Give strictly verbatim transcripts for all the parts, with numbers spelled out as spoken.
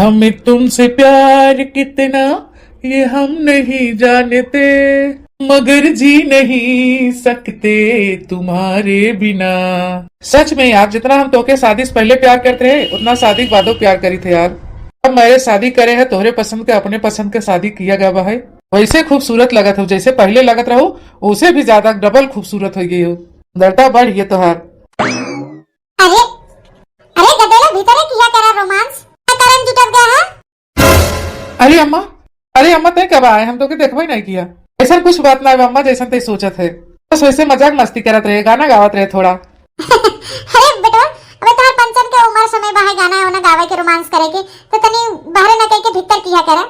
हमें तुमसे प्यार कितना, ये हम नहीं जानते, मगर जी नहीं सकते तुम्हारे बिना। सच में यार, जितना हम तोके शादी से पहले प्यार करते रहे, उतना शादी के बादो प्यार करी थे यार। अब मैंने शादी करे है, तोहरे पसंद के, अपने पसंद के शादी किया गवा है। वैसे खूबसूरत लगत हो, जैसे पहले लगत रहो, उसे भी ज्यादा डबल खूबसूरत हो गई हो। सुंदरता बढ़ गई तोहार। अरे, अरे गदेला, भीतरे किया करा रोमांस? का करन जुटत गया है? अरे अम्मा, अरे अम्मा, तै कब आए? हम तोके देखबे नहीं किया। ऐसा कुछ बात ना है अम्मा, जैसन तै सोचत है। बस वैसे मजाक मस्ती करत रहे, गाना गावत रहे थोड़ा। अरे बेटवा, अबे तोहर पंचन के उम्र समय बा है गाना वाना गावे के, रोमांस करे के, तो तनी बाहरे न कह के भीतर किया करा।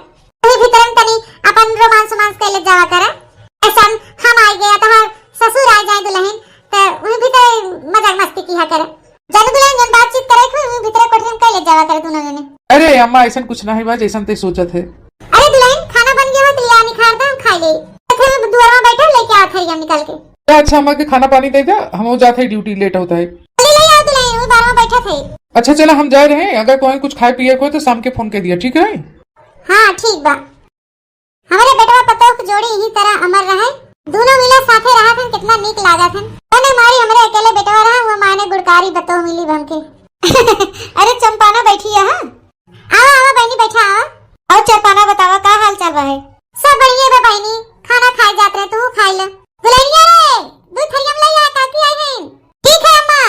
तू भीतर में तनी अपन रोमांस रोमांस कर ले जावा करा। ऐसा हम आ गया, तोहर ससुर आ जाए दुल्हन, तो वही भीतर मजाक मस्ती किया करा। जाने दुल्हन, जन बातचीत करे के, वही भीतर कोठरी में कर ले जावा करा दोनों जने। अरे अम्मा, ऐसा कुछ ना है बा, जैसन तै सोचत है। अरे दुल्हन, खाना बन गया हो तो लिया निखार दे, हम खा ले। तो फिर दुआर में बैठा, लेके आत है हम निकल के। अच्छा अम्मा के खाना पानी दे दे, हम हो जाते हैं, ड्यूटी लेट होता है। ले ले आओ दुल्हन, वो बाहर में बैठा थे। अच्छा चला, हम जा रहे हैं, अगर कोई कुछ खाए पिए को तो शाम के फोन कर दिया, ठीक है? हाँ ठीक बा। हमारे बेटवा पतोह की जोड़ी यही तरह अमर रहे, दोनों मिला साथे रहा थन, कितना नीक लागा थन। तने मारी हमरे अकेले बेटवा रहा, वो माने गुड़कारी बतोह मिली बन के। अरे चंपाना बैठी है, हाँ? आवा, आवा बहनी, बैठा, आवा। और चंपाना बतावा, का हाल चाल बा है? सब बढ़िया बा बहनी, खाना खाए जात रहे, तू खाई ले। दुल्हनिया रे, दूध थरिया में ले आ, काकी आई हैं। ठीक है अम्मा।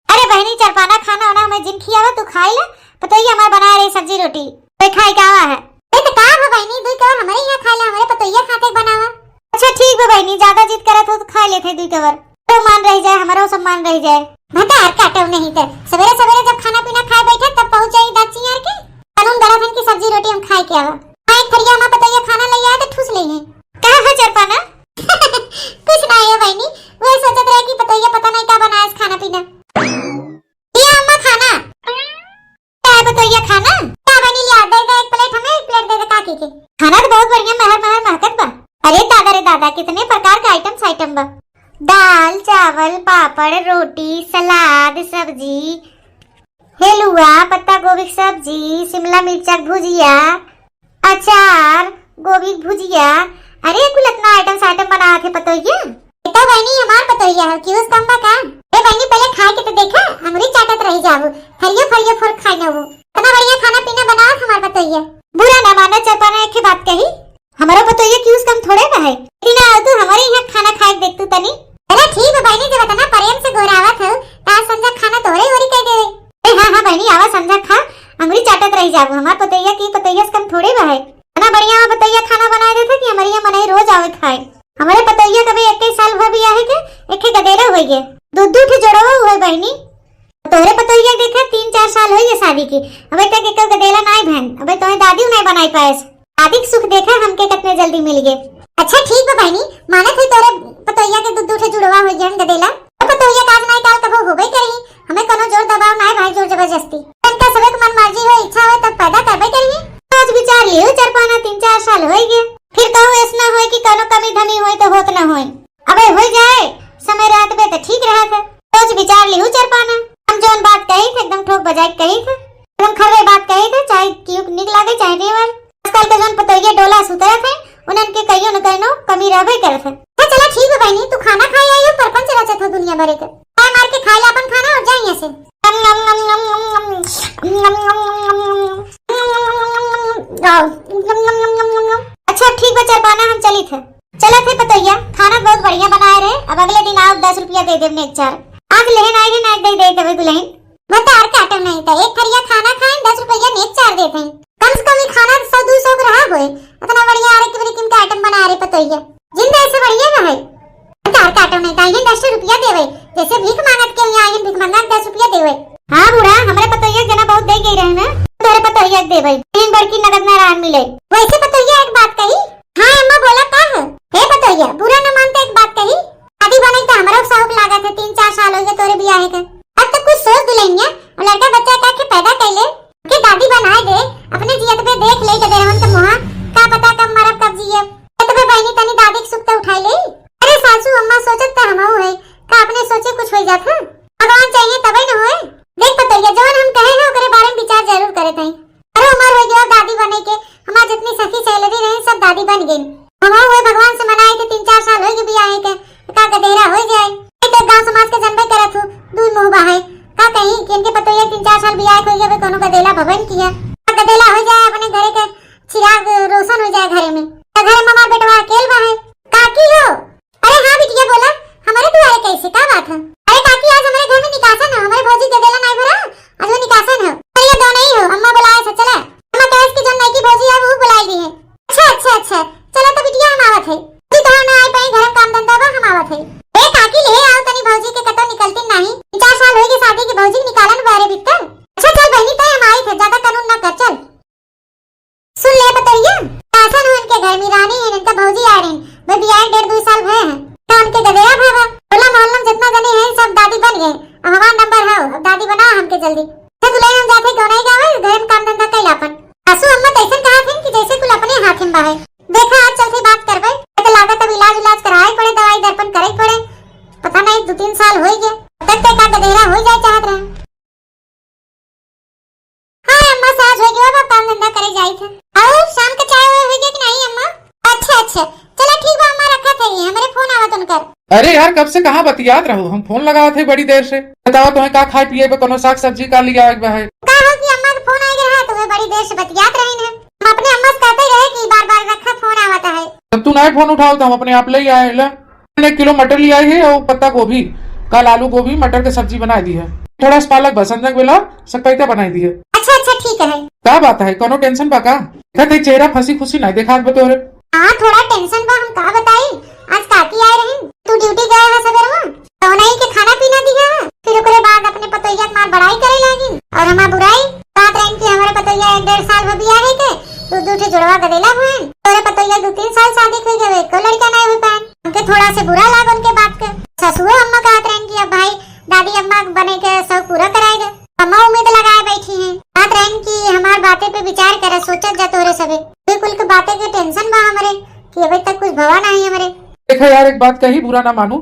अरे बहनी, चरपाना खाना वाना हमें जिन खियावा, तू खाई ले। पतोहिया हमार बनाए रही सब्जी रोटी, तो खाए के आवा है। ए, तो का हो बहनी, दुई कवर हमरे यहाँ खाए ले, हमरे पतोहिया खाते बनावा। अच्छा ठीक बा बहनी, ज्यादा जिद करत हो तो खा लेते दुई कवर, तो मान रह जाए, हमारा सब मान रह जाए। भतार काटो नहीं तो सवेरे सवेरे जब खाना पीना खाए बैठे तब पहुँच जाई दाँत चियार के। कानून गढ़त हन की सब्जी रोटी हम खाए के आवा। हाँ, एक थरिया हमार पतोहिया खाना ले आए तो ठूस ले हैं। का है चरपाना? कुछ ना है बहनी, वही सोचत रहे कि पतोहिया पता नहीं का बनाए खाना पीना। ये अम्मा खाना। का है पतोहिया खाना? का बनी लिया, दे दे एक प्लेट हमें, एक प्लेट दे दे काकी के। खाना तो बहुत बढ़िया महर महर महकत बा। अरे दादा रे दादा, कितने प्रकार का आइटम साइटम बा। दाल, चावल, पापड़, रोटी, सलाद, सब्जी, हेलुआ, पत्ता गोभी की सब्जी, शिमला मिर्चा की भुजिया, अचार, गोभी की भुजिया। अरे कुल इतना आइटम साइटम बनावत है पतोहिया। ये तो बहनी हमार पतोहिया है, क्यूस कम बा का? ए बहनी पहले खाए के तो देखा, अंगुरी चाटत रही जाबू, हरियो फरियो फोर खाए न हो। इतना बढ़िया खाना पीना बनावत हमार पतोहिया। बुरा ना मानो चरपाना, एक ही बात कही, हमारो पतोहिया क्यूस कम थोड़े बा है। इतना आओ तू हमारे यहाँ खाना खाए देख तू तनी। अरे ठीक बा बहनी, जब इतना प्रेम से गोहरावत हो, तो आज संझा खाना तोहरे ओरी कह देवे। ए हाँ हाँ बहनी, आवा संझा खा, अंगुरी चाटत रही जाबू। हमार पतोहिया की पतोहिया से कम थोड़े बा है। इतना बढ़िया हमार पतोहिया खाना बनाए देते कि हमारे यहाँ मनई रोज आवे खाए। हमारे पतोहिया कभी इक्कीस साल हुआ बियाहे के, एक ही गदेरा हुई है, दू दू ठे जोड़वा हुए बहनी। तोहरे पतोहिया के देखा, तीन चार साल होई गए शादी के, अबे तक एक गदेला नाई भैन, अबे तोहे दादी नाई बनाई पाएस। दादी के सुख देखा, हमके कितने जल्दी मिल गए। अच्छा ठीक बा बहनी, मानत है तोहरे पतोहिया के दू दू ठे जुड़वा हो गए गदेला। अब पतोहिया का आज नाई काल कबो होबे करी, हमें कोनो जोर दबाव नाई भाई, जोर जबरदस्ती। तनका सबे के मन मर्जी हो, इच्छा हो तब पैदा करबे करी। सोच विचार लियो, चरपाना तीन चार साल होई गए, फिर कहूँ ऐसना होए कि कोनो कमी धमी होए तो होत ना होए। अबे हो जाए, समय रहत बे तो ठीक रहत है। सोच विचार लिहू चरपाना। हम जौन बात कही थे, एकदम ठोक बजाए के कही थे, एकदम खर्रे बात कही थे, चाहे क्यूक निक लागे, चाहे रेवल। आजकल के जौन पतोहिया डोला सुतरत है, उन्हन के कहियो न कहिनो कमी रहबे करत है। अच्छा चला ठीक है बहनी, तू खाना खाए आई हो, परपंच रचत हो दुनिया भरे के। खाए मार के खाए ला अपन खाना और जाए यहाँ से। अच्छा ठीक बा चरपाना, हम चली थे। चलत है पतोहिया, खाना बहुत बढ़िया बनाए रहे, अब अगले दिन आओ, दस रुपया दे देब नेक चार। आज लेहन आई है, नाक दे दे देबे दुल्हन। भतार काटो नहीं तो एक थरिया खाना खाए, दस रुपया नेक चार देते हैं। कम से कम ये खाना सौ दो सौ के रहा होए, इतना बढ़िया आरे की बड़ी कीमत आइटम बनाए रहे पतोहिया। जिंदा ऐसे बढ़िया ना है। भतार काटो नहीं तो आई दस रुपया देवे, जैसे भीख मांगत के यहाँ आई भीख मांगा दस रुपया देवे। हाँ बूढ़ा, हमरे पतोहिया के जना बहुत दे गई रहे ना, तोरे पतोहिया के देवे, तीन बड़की नगद नारायण मिले। वैसे पतोहिया एक बात कही, हाँ अम्मा बोला का है? हे पतोहिया, बुरा न मान तो एक बात कही, शादी बनई तो हमरो शौक लागत है, तीन चार साल हो गए तोरे बियाहे के। अब तो कुछ सोच दुल्हनिया, और लड़का बच्चा का के पैदा कर ले, के दादी बनाए दे, अपने जियत पे देख ले के देरवन के मुहा, का पता कब मरब कब जियब। ए तो बहनी तनी दादी के सुख तो उठाई ले। अरे सासू अम्मा सोचत तो हमहू है, का अपने सोचे कुछ हो जात है? भगवान चाहिए तबे न होए। देख पतोहिया, जवन हम कहे हैं ओकरे बारे में विचार जरूर करे ताई। अरे हमार होइ गयो दादी बने के, हमार जितनी सखी सहेलरी रही, सब दादी बन गई। हमहू हुए भगवान से मनाए के तीन चार साल होइ गए बियाहे के, का गदेहरा होइ जाए। नहीं तो गाँव समाज के जनबे करत हूँ, दुई मुँह बा है। का कहीं कि इनके पतोहिया तीन चार साल बियाहे के होइ गए, कोनो गदेला भवन किया। का गदेला होइ जाए, अपने घरे के चिराग रोशन होइ जाए घरे में। तो घरे में हमार बेटवा अकेल बा है। काकी हो, अरे हाँ बिटिया बोला, हमारे दुआरे कैसे, का बात है? अरे काकी, आज हमारे घर में निकासन है, हमारे भौजी गदेला नहीं भरा, आज वो निकासन है। अरे ये दो नहीं हो, अम्मा बुलाए से चला। अम्मा कहे कि जो नई की भौजी है वो बुलाई दी है। अच्छा, अच्छा, अच्छा, चला तो बिटिया हम आवत है। जी तो ना आई पाई, घर में काम धंधा बा, हम आवत है। ए काकी ले आओ तनी भौजी के, कतो निकलती नहीं, चार साल होइ गए शादी के, भौजी के निकालन बारे भीतर। अच्छा चल बहनी, तय हम आई थे, ज्यादा कानून ना कर, चल। सुन ले पतोहिया, आसन हो इनके घर में रानी है, इनका भौजी आ रही, वे बियाह डेढ़ दो साल भय है। ना उनके गदेरा भावा, टोला मोहल्ला में जितना जने हैं सब दादी बन गए। अब हमार नंबर हो, अब दादी बना हमके जल्दी। अच्छा दुल्हन हम जाते गौनाई गावे, घर में काम धंधा कैला अपन। सासू अम्मा तैसन कहा थे कि जैसे कुल अपने हाथ में बाहे। देखा आज चल के बात करबे, तो लागत अब इलाज उलाज कराए पड़े, दवाई दर्पण करे पड़े। पता नहीं दो तीन साल हो गए, तब तक का गदेरा हो जाए चाहत रहे। हाँ अम्मा, साँझ होइ गया बा, काम धंधा करे जाई थे। और शाम का चाय वाय होइ गया कि नहीं अम्मा? अच्छा अच्छा, चला ठीक बा अम्मा, रखा थे, हमरे फोन आवत उनकर। अरे यार, कब से कहाँ बतियात रहू, हम फोन लगावत है बड़ी देर से। बताओ तुम्हें का खाए पिए पे, कोनो साग सब्जी का लिया एक बा है? का हो कि अम्मा के फोन आ गया है, तुम्हें बड़ी देर से बतियात रही है। हम अपने अम्मा से कहते रहे कि बार बार रखा फोन आवत है। जब तू नहीं फोन उठाओ तो हम अपने आप ले आए ला। एक किलो मटर ले आई है और पत्ता गोभी, कल आलू गोभी मटर के सब्जी बनाई दी है, थोड़ा सा पालक बस अंदर बेला सकपैता बनाई दी है। अच्छा अच्छा ठीक है। का बात है, कोनो टेंशन बा का? देखत है चेहरा फंसी खुशी ना देखात बा तोरे। हाँ थोड़ा टेंशन बा, हम का बताई, आज काकी आए रही, तू ड्यूटी गए है सवेरवा, तो नहीं के खाना पीना दिया है, फिर ओकरे बाद अपने पतोहिया के मार बड़ाई करे लागी और हमार बुराई। बात रही कि हमारे पतोहिया एक डेढ़ साल हो बियाहे के, दू दू ठे जुड़वा गदेला हुए, तोरे पतोहिया दू तीन साल शादी के हो गए, एको लड़का नहीं हो पाए। हमके थोड़ा से बुरा लाग उनके बात के। ससुरो अम्मा कहत रहन कि अब भाई दादी अम्मा बने के शौक पूरा कराए दे। अम्मा उम्मीद लगाए बैठी हैं। कहत रहन कि हमार बातें पे विचार करे, सोचत जा तोरे सबे। ये कुल के बातें के टेंशन बा हमरे कि अबे तक कुछ भवा नहीं हमरे। देखा यार, एक बात कही, बुरा ना मानू,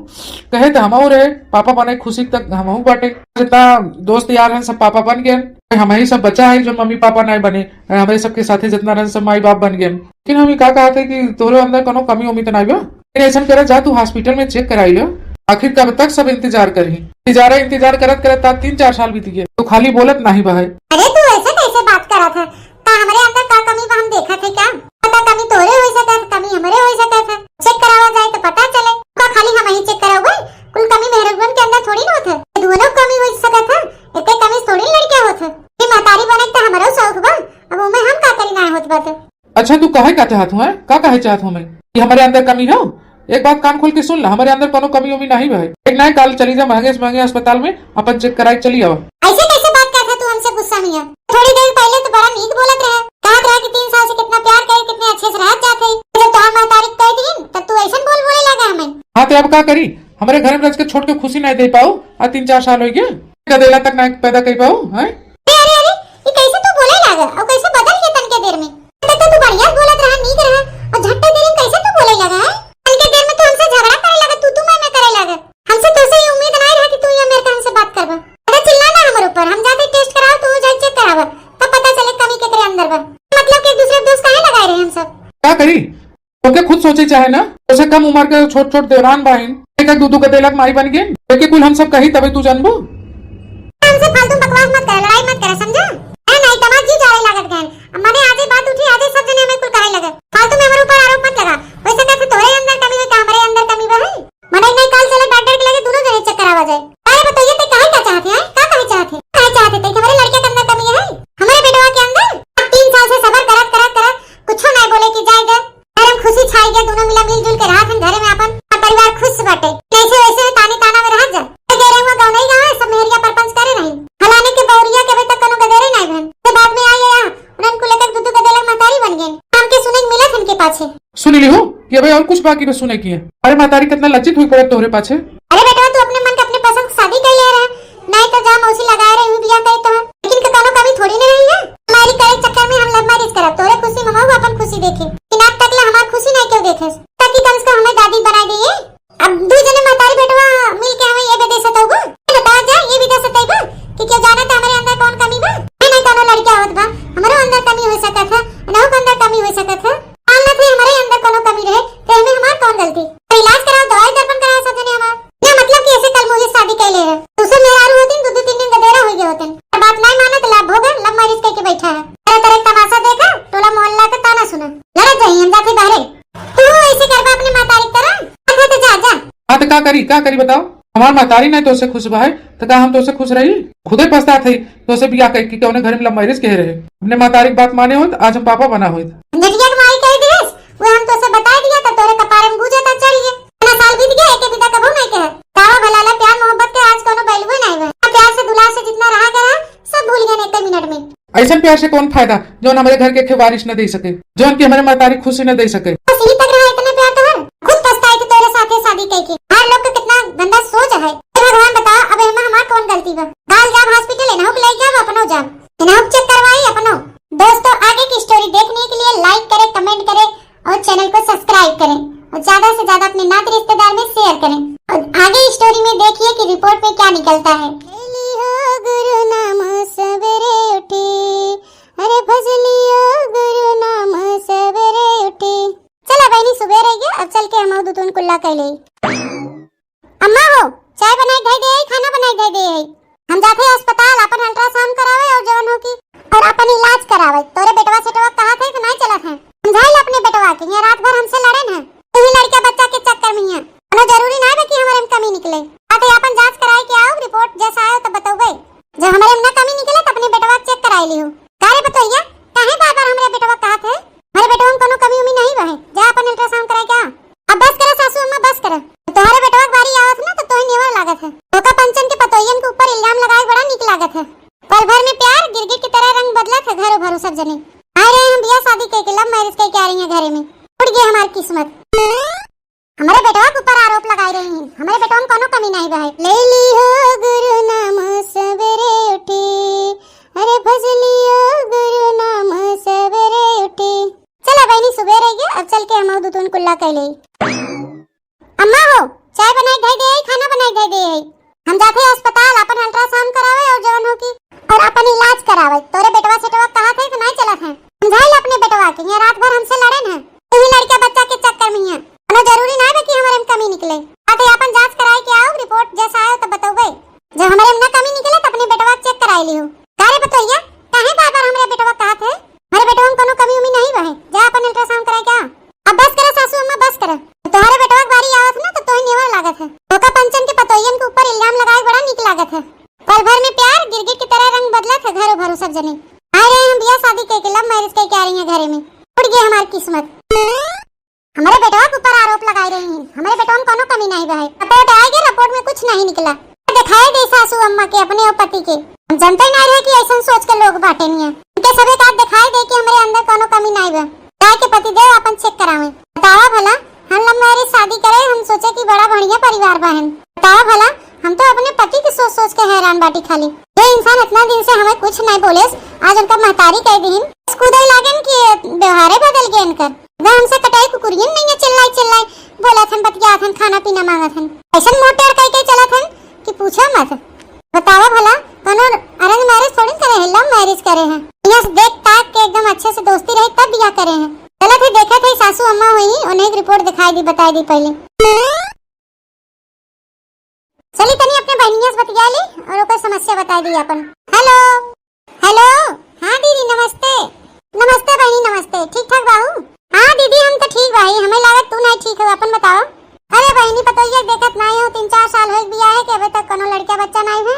कहे तो हमहू रहे, पापा बने खुशी तक हमहू बाटे। जितना दोस्त यार हैं सब पापा बन गए, हम ही सब बचा है जो मम्मी पापा नहीं बने। हमारे सबके साथे जितना रहन सब माई बाप बन गए। लेकिन हम ई का कहत है कि तोरे अंदर कोनो कमी उमी तो नहीं बा? लेकिन ऐसन करे, जा तू हॉस्पिटल में चेक कराई लो। आखिर कब तक सब इंतजार करही? इंतजार, इंतजार करत करत आज तीन चार साल बीत गए, तो खाली बोलत नहीं बा है। अरे तू ऐसे कैसे बात करत है? का हमरे अंदर का कमी बा हम देखत है क्या? का कमी तोरे हो सकत है, कमी हमरे हो सकत है। चेक करावा जाए तो पता चले। का खाली हम ही चेक करावे? कुल कमी मेहररुअन के अंदर थोड़ी ना होत है। दोनों कमी हो सकत है, इतने कमी थोड़ी लड़के होत है। ये महतारी बने तो हमरो शौक बा, अब ओमे हम का करी ना होत बात। अच्छा, तू कहे का चाहत हुआ? का कहे चाहत हूँ मैं कि हमारे अंदर कमी हो? एक बात कान खोल के सुन ला, हमारे अंदर कोनो कमी उमी नहीं है। एक ना एक काल चली जा महंगे से महंगे अस्पताल में, अपन चेक कराए चली आवा। ऐसे कैसे बात करत है तू हमसे गुस्सा में? थोड़ी देर पहले तो बड़ा नीक बोलत रहे, कहत रहे कि तीन साल से कितना प्यार करे, कितने अच्छे से रहत जात है। जब तोहार महतारी कह दीन, तब तू ऐसन बोल बोले लगा हमें। हाँ, तो अब का करी? हमारे घर में रह के छोट के खुशी नहीं दे पाऊ, आ तीन चार साल हो गया, गदेला तक नहीं पैदा कर पाऊ, हैं? अरे, अरे, अरे, ये कैसे तू बोले लागे? और कैसे बदल गया तनके देर में? तो, तो तू बढ़िया बोलत रहा, नीक रहा, और झट्टे देर में कैसे तू बोले लगा है? तनके देर में तू हमसे झगड़ा करे लगा, तू, तू मैं, मैं करे लगा। हमसे तो से ये उम्मीद नहीं रहा कि तू ये मेरे हमसे बात करबा। अरे चिल्ला ना हमारे ऊपर, हम जाते टेस्ट कराओ, तू जाए चेक करावा, तब पता चले कमी केकरे अंदर बा। मतलब कि एक दूसरे पे दोष काहे लगाए रहे हम सब? का करी? ओके खुद सोचे चाहे ना, उसे कम उम्र के छोट छोट देवरान बाहिन, एक एक दू दू के देलक माई बन गए, लेकिन कुल हम सब कही तबे तू जानबू। हमसे फालतू बकवास मत करे, लड़ाई मत करे, समझा? ए नहीं, तमार जी जाए लागत गए। अब मने आजे बात उठी, आजे सब जने हमें कुल कहे लगे। फालतू में हमारे ऊपर आरोप मत लगा। वैसे कहते तोरे अंदर कमी है, का हमारे अंदर कमी बा है? मने नहीं, काल चले डॉक्टर के लगे, दोनों जने चेक करावा जाए। अरे बताइए, ते काहे का चाहते हैं? का कहे चाहते हैं? काहे चाहते थे कि हमारे लड़के के अंदर कमी है? हमारे बेटवा के अंदर? अब तीन साल से सबर करत, करत, करत, कुछो नहीं बोले कि जाए दे। घर में खुशी छाई गया, दोनों मिला मिलजुल के रहत हैं घरे में अपन, अब परिवार खुश बाटे। कैसे वैसे में ताने ताना में रहत जा। गए रहे हुआ गाँव नहीं गाँव है, सब मेहरिया परपंच करे रही। फलाने के बौरिया के अबे तक कोनो गदेरे नहीं बहन। तो बाद में आई है यहाँ, उन्हन कुल एक एक दू दू गदेला महतारी बन गए। हमके सुने के मिलत इनके पाछे। सुन ली हो कि अबे और कुछ बाकी बस सुने की है। अरे महतारी कितना लज्जित हुई पड़त तोहरे पाछे। अरे बेटवा, तू अपने मन के अपने पसंद से शादी कर ले रहा, नहीं तो जा मौसी लगाए रही हूँ बियाह करे तो। लेकिन के कोनो कमी थोड़ी नहीं रही है। हमारी करे चक्कर में हम लव मैरिज करा, तोरे खुशी में हम अपन खुशी देखे। कि नाक तक ले हमार खुशी नहीं क्यों देखे, ताकि कम से कम हमें दादी बनाई दे। अब दू जने महतारी बेटवा मिल के हमें ये बदे सतौबा। ये बताओ जा, ये बदे सतैबा कि क्यों जाना था हमारे अंदर कौन कमी बा? नहीं, नहीं, कोनो लड़का होत बा, हमारो अंदर कमी हो सकत है, इनहू के अंदर कमी हो सकत है। मान लेत है हमरे अंदर कोनो कमी रहे, तो एमे हमार कौन गलती? तो इलाज कराओ, दवाई दर्पण कराओ सब जने हमार। ना मतलब कि ऐसे कल मुझे शादी कैले है। दूसरे मेहरारू होतिन, दू दू तीन दिन गदेरा हो गए होतिन। और बात नहीं मानत, लाभ भोगे, love marriage करके बैठा है। तरह तरह के तमाशा देखा, टोला मोहल्ला के ताना सुना। लड़त जाई हम जाते बाहरे। तू ऐसे करबा अपने महतारी की तरह? अच्छा तो जा, जा। हाँ तो का करी, का करी बताओ? हमार महतारी नहीं तोसे खुश बा है, तो का हम तोसे खुश रही? खुदे पछतात है तोसे बियाह करके कौने घर में love marriage कहे रहे। अपने महतारी की बात माने होत, आज हम पापा बना होत। झटिया के माई कह दिस, वो हम तोसे बता दिया तो तोरे कपारे में गूंजे तक चढ़ गए। इतना साल बीत गया, एके विदा कबहू नहीं कहे। तावा भला ला प्यार मोहब्बत के आज कोनो value नहीं बा। प्यार से दुलार से जितना रहा गया, सब भूल गए एक मिनट में। ऐसन प्यार से कौन फायदा, जौन हमारे घर के एक वारिस न दे सके, जौन की हमारे महतारी खुशी न दे सके। बस यही तक रहा इतने प्यार तोहर? खुद पछताई थी तोरे साथे शादी करके। हर लोग के कितना गंदा सोच है। हे भगवान बताओ, अब एमा हमार कौन गलती बा? काल जाब hospital, इनहू के ले जाब, अपनो जाब, इनहू के check करवाई अपनो। दोस्तों, आगे की story देखने के लिए like करें, comment करें और channel को subscribe करें और ज्यादा से ज्यादा अपने नात रिश्तेदार में share करें। और आगे story में देखिए कि report में क्या निकलता है। ले लिहो गुरु नाम सबेरे उठी, अरे भज लियो गुरु नाम सबेरे उठी। चला बहिनी, सुबह रह गया, अब चल के हम दू तीन कुल्ला कर ले। अम्मा हो, चाय बनाई धई दे, खाना बनाई धई दे। हम जाते हैं अस्पताल, अपन ultrasound करावे और जवन हो की, और अपन इलाज करावे। तोरे बेटवा सेटवा कहा थे तो नहीं चलत है। समझाइल अपने बेटवा के, यहाँ रात भर हमसे लड़े न। तू ही लड़का बच्चा के चक्कर में है। कोनो जरूरी ना है कि हमारे में कमी निकले। आते अपन जांच कराए के आओ, report जैसा आयो तो बतौबे। जब हमरे में ना कमी निकले, तो अपने बेटवा के check कराए लियो। का रे बतोहिया, काहे बार-बार हमरे बेटवा कहत है? हमरे बेटवा में कोनो कमी उमी नहीं बा है। जा अपन ultrasound कराए के आ। अब बस करा सासू अम्मा, बस करा। तोहरे बेटवा के बारी आवत है ना, तो तोहे नेवर लागत है। ओका पंचन के पतोहियन के ऊपर इल्जाम लगाए बड़ा नीक लागत है। पल भर में प्यार, गिरगिट की तरह रंग बदलत है घरों भरों सब जने। आए रहे हम बियाह शादी कइके, love marriage कइके आ रही हैं घरे में। उड़ गई हमारी किस्मत। हमरे बेटवा के ऊपर आरोप लगाई रही हैं। हमरे बेटवा में कोनो कमी नहीं बा है। ले ली हो गुरु नाम सबेरे उठी, अरे भज लियो गुरु नाम सबेरे उठी। चला बहिनी, सुबह रह गया, अब चल के हम दू तीन कुल्ला कर ले। अम्मा हो, चाय बनाई धई दे, खाना बनाई धई दे। हम जाते हैं अस्पताल, अपन ultrasound करावे और जवन हो की, और अपन इलाज करावे। तोरे बेटवा सेटवा कहा थे तो नहीं चलत है। समझाइल अपने बेटवा के, यहाँ रात भर हमसे लड़े न। तू ही लड़का बच्चा के चक्कर में है। कोनो जरूरी ना है कि हमारे में कमी निकले। आते अपन जांच कराए के आओ, report जैसा आयो तो बतौबे। जब हमारे में ना कमी निकले, तो अपने बेटवा के check कराए लियो। का रे बतोहिया, काहे बार-बार हमरे बेटवा कहत है? हमरे बेटवा में कोनो कमी उमी नहीं बा है। जा अपन ultrasound कराए के आ। अब बस करा सासू अम्मा, बस करा। तोहरे बेटवा के बारी आवत ना, तो तोहे नेवर लागत है। ओका पंचन के पतोहियन के ऊपर इल्जाम लगाए बड़ा नीक लागत है। पल भर में प्यार, गिरगिट की तरह रंग बदलत है घरों भरों सब जने। आए रहे हम बियाह शादी कइके, love marriage कइके आ रही हैं घरे में। उड़ गई हमारी किस्मत। हमरे बेटवा के ऊपर आरोप लगाई रही हैं। हमरे बेटवा में कोनो कमी नहीं बा है। Report आए गए, report में कुछ नहीं निकला। दिखाई दे सासू अम्मा के अपने और पति के। हम जनते ही नहीं रहे कि ऐसन सोच के लोग बाटे नहीं है। इनके सबे का दिखाई दे कि हमरे अंदर कोनो कमी नहीं बा। जाए के पति देव अपन check करावे। बतावा भला, हम love marriage शादी करे, हम सोचे कि बड़ा बढ़िया परिवार बा है। बतावा भला, हम तो अपने पति के सोच सोच के हैरान बाटी खाली। ये इंसान इतना दिन से हमें कुछ नहीं बोले, आज उनका महतारी कह दीन। कूदे लागन कि व्यवहारे बदल गए इनकर। एकदम हमसे कटाई कुकुरियन नहीं है, चिल्लाई चिल्लाई बोलत हन, बतियात हन, खाना पीना मांगत हन। ऐसन मुंह टेढ़ कह के चलत हन कि पूछो मत। बतावा भला, कोनो arrange marriage थोड़ी करे हैं, love marriage करे हैं। यहाँ से देख ताक के एकदम अच्छे से दोस्ती रही तब बियाह करे हैं। चलत है, देखत है सासू अम्मा हुई, उन्हें एक report दिखाई दी, बताई दी पहले। चली तनी अपने बहनिया से बतिया ली और ओकर समस्या बताई दी अपन। Hello, hello, हाँ दीदी नमस्ते। नमस्ते बहनी नमस्ते, ठीक ठाक बाहू? हाँ दीदी हम तो ठीक बाही, हमें लागत तू नहीं ठीक हो, अपन बताओ। अरे बहनी पतोहिया देखत नहीं हो, तीन चार साल हो बियाह है कि अबे तक कोनो लड़का बच्चा नहीं है।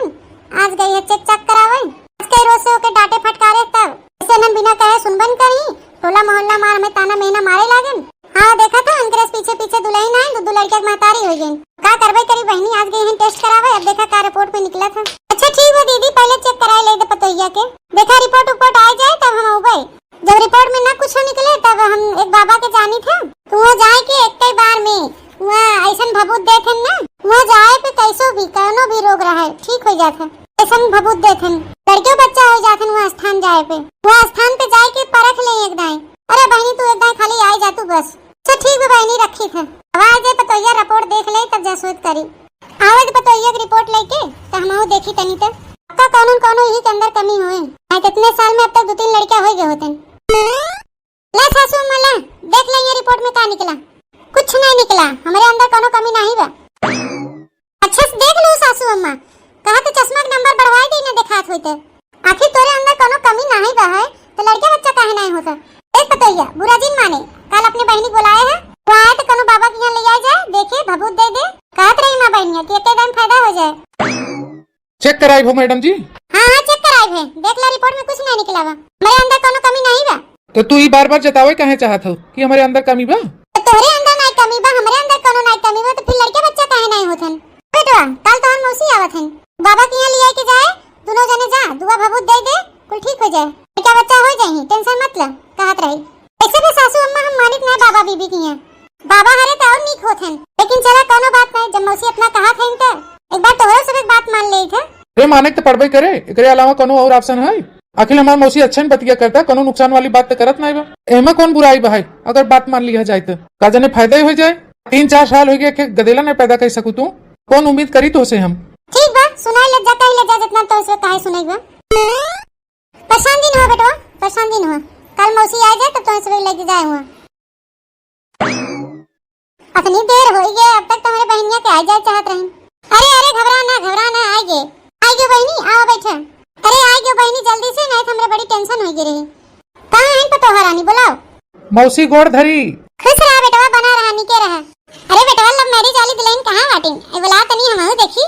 आज गई है check check करावे, आज के रोज से ओके डांटे फटकारे तब इसे न बिना कहे सुनबन करी, टोला मोहल्ला मार में ताना मेहना मारे लागन। हाँ, देखा था, उनके पीछे पीछे दुल्हन आए, दो, दो लड़किया के महतारी हो गई। का करबे करी बहनी, आज गई हैं test करावे, अब देखा का report में निकला था। अच्छा ठीक बा दीदी, पहले check कराए ले दे पतोहिया के, देखा report उपोर्ट आ जाए तब हम अउबे। जब report में ना कुछ निकले तब हम एक बाबा के जानी था, तो वहाँ जाए के एक ही बार में वहाँ ऐसन भभूत देत हन ना, वहाँ जाए पे कैसो भी कौनो भी रोग रहे ठीक हो जात है। ऐसन भभूत देत हन, लड़कियों बच्चा हो जात हन वहाँ स्थान जाए पे, वहाँ स्थान पे जाए के परख ले एक दाएं। अरे बहनी तू एक दाएं खाली आए जा तू बस। अच्छा ठीक बा बहनी, रखी थे। अब आए जे पतोहिया report देख ले तब जसोत करी। आवे जे पतोहिया के report लेके तो हम देखी तनी तो। पक्का कौनो न कौनो यही के अंदर कमी होए। आज इतने साल में अब तक दो तीन लड़कियां हो गए होते हैं। ले सासू अम्मा, ले, देख ले ये रिपोर्ट में का निकला। कुछ नहीं निकला, हमरे अंदर कोनो कमी नहीं बा। अच्छे से देख लो सासू अम्मा, कहा तो चश्मा के नंबर बढ़वाई दे, ना देखात होते। आखिर तोरे अंदर कोनो कमी नहीं बा है, तो लड़के बच्चा काहे नहीं होता? एक पतोहिया, बुरा जिन माने, कल अपने बहिनी के बुलाए है, वो आए तो कोनो बाबा के यहाँ ले आए जाए, देखे, भभूत दे दे। कहत रही माँ बहिनिया कि एक दम फायदा हो जाए। चेक कराई हो मैडम जी। हाँ, हाँ, चेक कराई है, देख ला रिपोर्ट में कुछ नहीं निकला बा, हमरे अंदर कोनो कमी नहीं बा। तो तू ई बार बार जतावे काहे चाहत हो कि हमरे अंदर कमी बा? तो तोहरे अंदर नहीं कमी बा, हमरे अंदर कोनो नहीं कमी बा, तो फिर लड़के बच्चा काहे नहीं होत हन? बेटवा, कल तोहर मौसी आवत हन, बाबा के यहाँ लिया के जाए, दोनों जने जा, दुआ भभूत दे दे, कुल ठीक हो जाए, लड़का बच्चा हो जाए, टेंशन मत ले, कहत रही। ऐसे भी सासू अम्मा हम मानित ना बाबा बीबी के यहाँ, बाबा हरे तो और नीक होत हन, लेकिन चला कोनो बात नहीं, जब मौसी अपना कहत हन तो एक बार तोहरो सब एक बात मान ले थे। रे माने के तो पड़बे करे, एकरे अलावा कोनो और ऑप्शन है? आखिर हमार मौसी अच्छा न बतिया करता, कोनो नुकसान वाली बात तो करत नहीं बा। एमे कौन बुराई बा है, अगर बात मान लिया जाए तो? का जाने फायदा ही हो जाए। तीन चार साल हो गया कि गदेला नहीं पैदा कर सकू तू, कौन उम्मीद करी तो से हम? ठीक बा, सुनाई ले जा, कही ले जा, जितना तो इसे काहे सुनाई बा। परेशान दिन हुआ बेटवा, परेशान दिन हुआ। कल मौसी आ जाए तब तो इसे लेके जाए हुआ। अतनी देर होई गए, अब तक तो हमरे बहिनिया के आ जाए चाहत रही। अरे, अरे, घबरा ना, घबरा ना, आइ गे, आइ गे बहिनी, आओ बैठा। अरे, आइ गे बहिनी, जल्दी से, नहीं तो हमरे बड़ी टेंशन होई गे रही। कहाँ है पतोह रानी, बुलाओ। मौसी गोड़ धरी। खुश रहा बेटवा, बना रहा, निके रहा। अरे बेटवा, लव मैरिज वाली दुल्हन कहाँ बाटिन? ए, बुलाओ तनी, हमहू देखी।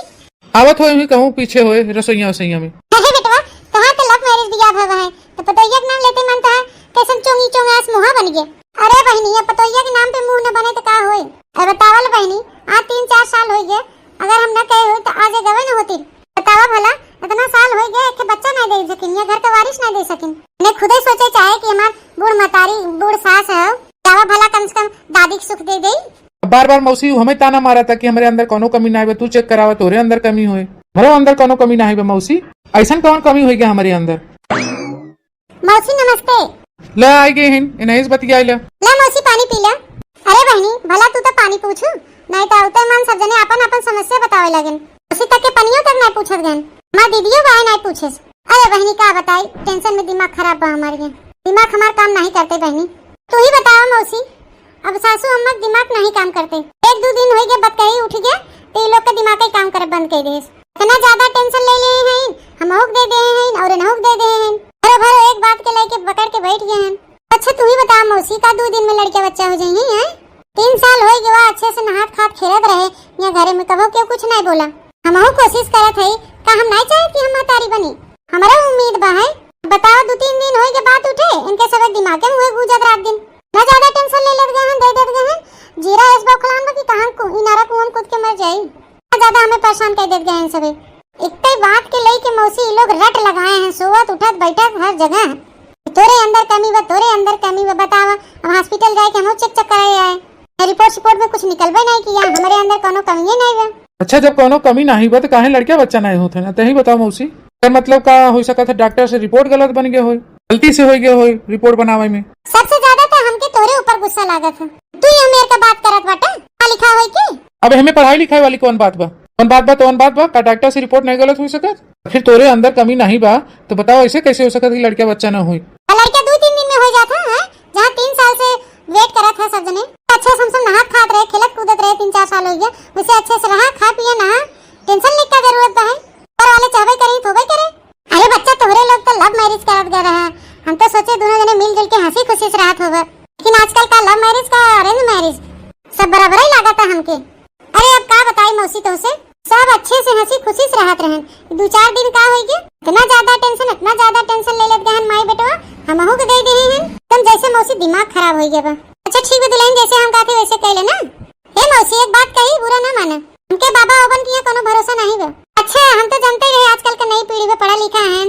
आवत होए हुई कहूँ पीछे होए रसोइया वसोइया में। अरे बेटवा, तोहार तो लव मैरिज बियाह भवा है, तो पतोहिया के नाम लेते मन तोहार कैसन चोंगी चोंगास मुँहा बन गए। अरे बहिनी, अब पतोहिया के नाम पे मुँह न बने तो का होए? अब बतावल बहिनी, आज तीन चार साल हो गए, अगर हम न कहे होई तो आज ये गवे न होती। बतावा भला, इतना साल हो गए, एक बच्चा नहीं दे सकिन या घर का वारिस नहीं दे सकिन। ने खुदे सोचे चाहे कि हमार बूढ़ मतारी, बूढ़ सास है, बतावा भला कम से कम दादी के सुख दे दे। बार बार मौसी हमें ताना मारा था कि हमरे अंदर कोनो कमी ना है, तू चेक करावा, तोरे अंदर कमी होए, हमरे अंदर कोनो कमी ना है बे मौसी। ऐसन कौन कमी होई गया हमरे अंदर? मौसी नमस्ते। ले आइ गए हिन, इन्हें से बतियाई ले। ले मौसी पानी पी ले। अरे बहिनी, भला तू तो पानी पूछू, नहीं तो उते मन सब जने आपन आपन समस्या बतावे लगेन। मौसी तक के पनियो तक नहीं पूछत गएन। हमार दीदियो बाय नहीं पूछेस। अरे बहिनी का बताई, टेंशन में दिमाग खराब बा हमार ये। दिमाग हमार काम नहीं करते बहिनी। तू ही बतावा मौसी, अब सासू अम्मा के दिमाग नहीं काम करते। एक दो दिन होई गए बतकही उठ गए, तो ये लोग के दिमाग ही काम करे बंद कर देस। इतना ज्यादा टेंशन ले लिए हैं, हमहू के दे दे हैं और इनहू के दे दे हैं। भरो भरो एक बात के लेके पकड़ के बैठ गए हैं। अच्छा तू ही बता मौसी, का दो दिन में लड़का बच्चा हो जाइए हैं? तीन साल होई गवा अच्छे से नहात खात खेलत रहे, यहाँ घरे में कबो केहू कुछ नहीं बोला। हमहू कोशिश करत है, का हम नहीं चाहत कि हम महतारी बनी? हमारा उम्मीद बा है। बताओ, दो तीन दिन होई के बात उठे, इनके सब दिमागे में हुए गूंजत रात दिन। ना ज्यादा टेंशन ले लेत गए हैं, दे देत गए हैं। जीरा ऐस बौखलान बा कि कहाँ कु-, इनारा कुआं में कूद के मर जाई। ना ज्यादा हमें परेशान कर देत गए हैं सबे। एक बात के लेके मौसी, ई लोग रट लगाए हैं, सोवत, उठत, बैठत हर जगह। तोरे अंदर कमी बा, तोरे अंदर कमी बा, बतावा। अब हॉस्पिटल जाए के हम चेक चेक कराए आए। रिपोर्ट सिपोर्ट में कुछ निकलबे नहीं किया, हमारे अंदर कोनो कमिये नहीं बा। अच्छा, जब कोनो कमी नहीं बा, तो काहे लड़का बच्चा नहीं होत है ना? तही बताओ मौसी। एकर मतलब का हो सकत है, डॉक्टर से रिपोर्ट गलत बन गया होय, गलती से हो गया होय रिपोर्ट बनावे में। सबसे ज्यादा तो हमके तोरे ऊपर गुस्सा लागत है, तू ही हमें का बात करत बाटा, पढ़ा लिखा होय के? अब हमें पढ़ाई लिखाई वाली कौन बात बा? कौन बात बा, कौन बात बा? का डॉक्टर से रिपोर्ट नहीं गलत हो सकत? आखिर तोरे अंदर कमी नहीं बा, तो बताओ ऐसे कैसे हो सकत कि लड़का बच्चा ना होय? और लड़का दो तीन दिन में हो जात है, हैं? जहाँ तीन साल से वेट करत है सब जने। अच्छा से हम सब नहात खात रहे, खेलत कूदत रहे, तीन चार साल हो गया, वैसे अच्छे से रहा, खा पिया, नहा, टेंशन लेके का जरूरत बा है? ऊपर वाले चाहबे करे तो होबे करे। अरे बच्चा, तोहरे लोग तो लव मैरिज करत गए रहे, हम तो सोचे दोनों जने मिलजुल के हंसी खुशी से रहत होबे, लेकिन आजकल का लव मैरिज का अरेंज मैरिज सब बराबर ही लागत है हमके। अरे अब का बताई मौसी तोहसे, सब अच्छे से हंसी खुशी से रहत रहन। दो चार दिन का होई गया, इतना ज्यादा टेंशन, इतना ज्यादा टेंशन ले लेत गहन माई बेटवा, हमहू के दे दे हैं। तुम जैसे मौसी दिमाग खराब हो गया बा। अच्छा ठीक बा दुल्हन, जैसे हम कहते वैसे कह लेना। हे मौसी, एक बात कही, बुरा ना माना, हमके बाबा ओबन के यहाँ कोनो भरोसा नहीं बा। अच्छा, हम तो जानते रहे आजकल के नई पीढ़ी में पढ़ा लिखा है,